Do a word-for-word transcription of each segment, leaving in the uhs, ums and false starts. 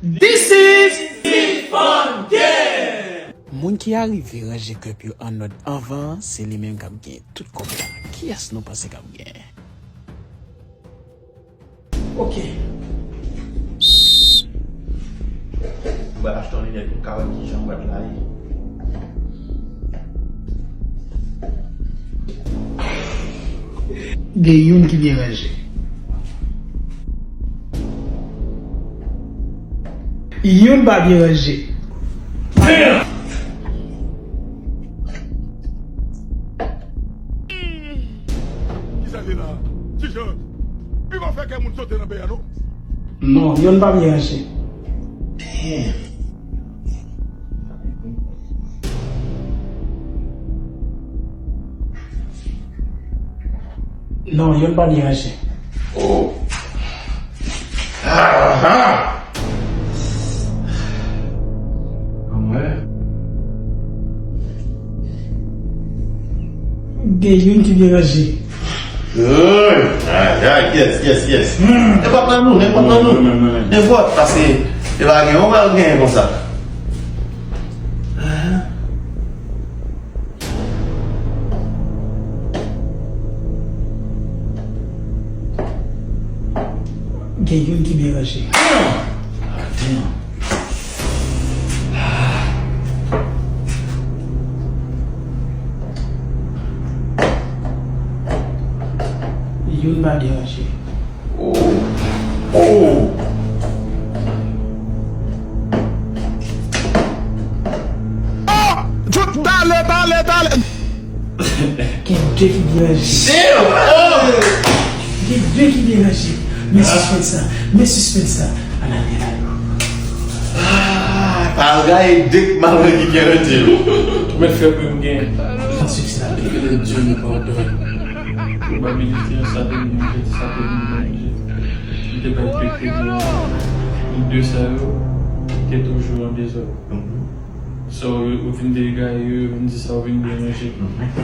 This is Big Fun Game! Moun ki arive ranje kèp yo an nòd anvan, se li menm k ap gen tout kòb la. Kiyès nou panse k ap genyen? Ok. M pral achte yon linèt pou m ka wè kijan bwat la ye. Gen youn ki byen ranje. Youn pa byen ranje. Damn! Kisa l ye la? Ti Jan, li pa fè kè moun sote nan peyi a, non? Non, youn pa byen ranje. Damn. Non, youn pa byen ranje. Oh. Ah, ah. Anmwey. Gen youn ki byen ranje. Ay, ay, ay, yes, yes, yes. Nenpòt nan nou, nenpòt nan nou. Nenpòt, paske e pa gen yon pral genyen konsa. Gen youn ki byen ranje. Youn pa byen ranje. Oh! Oh! Ah! Talè, talè, talè! Gen de ki byen ranje. Damn! Oh! Gen de ki byen ranje. Men sispens la. Men sispens la. Ala gen la yo. Ah, pa al gaye de k mal ki byen ranje. Ou mèt fè pou m gen. An siksè la. Ke le Dieu nous pardonne. Pwobabilite an sa te byen ranje, sa te byen ranje. M te bay de ke byen ranje. De sa yo te toujou an dezòd. Sa w, ou vin degaye yo, yo vin di sa w vin byen ranje.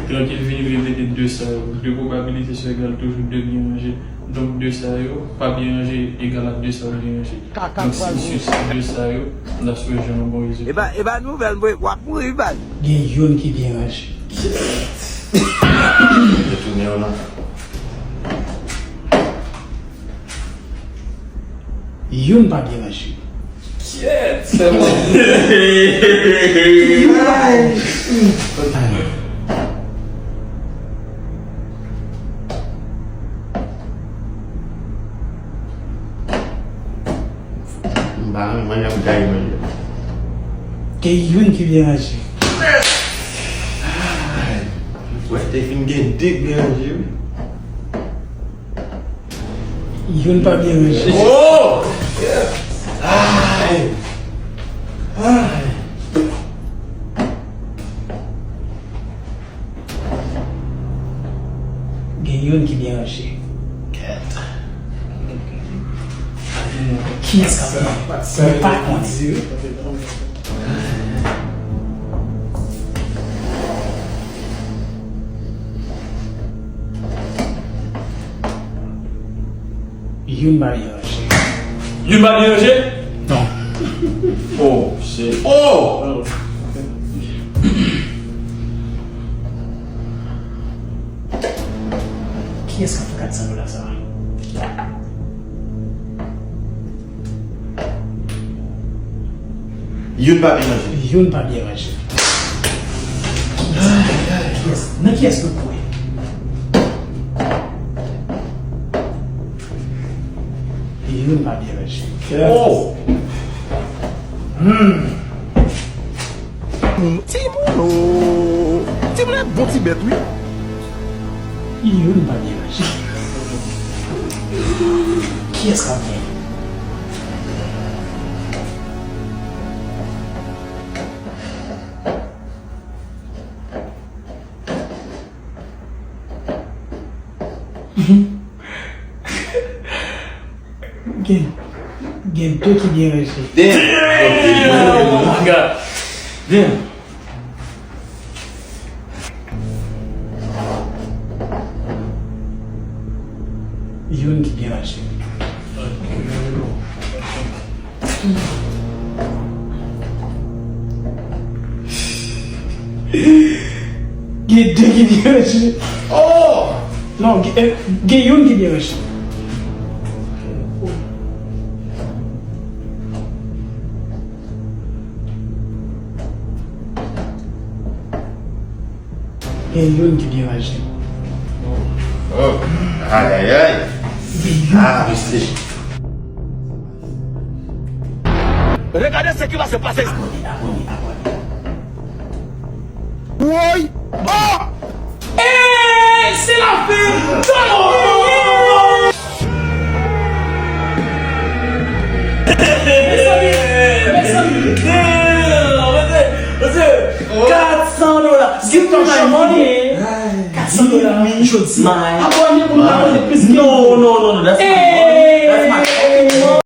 Trankil vini, vin mete de sa yo. De pwobabilite sa egal toujou de byen ranje. Donk, de sa yo pa byen ranje egal a de sa w byen ranje. Donk, sinsis de sa yo, n ap swete jwenn yon bon rezilta. E pa, e pa nouvèl, mwen, w ap mouri, baz. Gen youn ki byen ranje. Retounen yo nan. Youn pa byen ranje. Kyèt, sèlman. M pa renmen manje. Gen youn ki byen ranje. Wè, te fin gen de k byen ranje, wi. Youn pa byen ranje. Oh! Ay! Ay! Gen youn ki byen ranje. Kiyès k ap gen? Mwen pa konnen. Youn pa byen ranje. Youn pa byen ranje? Non. Oh, shit. Oh! Kiyès k ap fè kat san dola sa a? Youn pa byen ranje. Youn pa byen ranje. Kiyès? Nan kiyès nou kwè? Youn pa byen ranje. Oh! Hmm. Timoun, oh. Timoun, e bon ti bèt, wi. Youn pa byen ranje. Kiyès k ap genyen? Gen, gen de ki byen ranje. Damn! Oh my God! Damn! Youn ki byen ranje. Gen de ki byen ranje. Oh! Non, gen, eh, gen youn ki byen ranje. Gen youn ki byen ranje. Oh, ay, ay, ay. Ah, mesye. Regardez ce qui va se passer. Woy! Oh! Hey, c'est la fin! Mezanmi, mezanmi. Kat san dola. Give me my money. Kat san dola. Jodi. Abòne pou m ka konnen plis. No, no, no, no. That's my money. That's my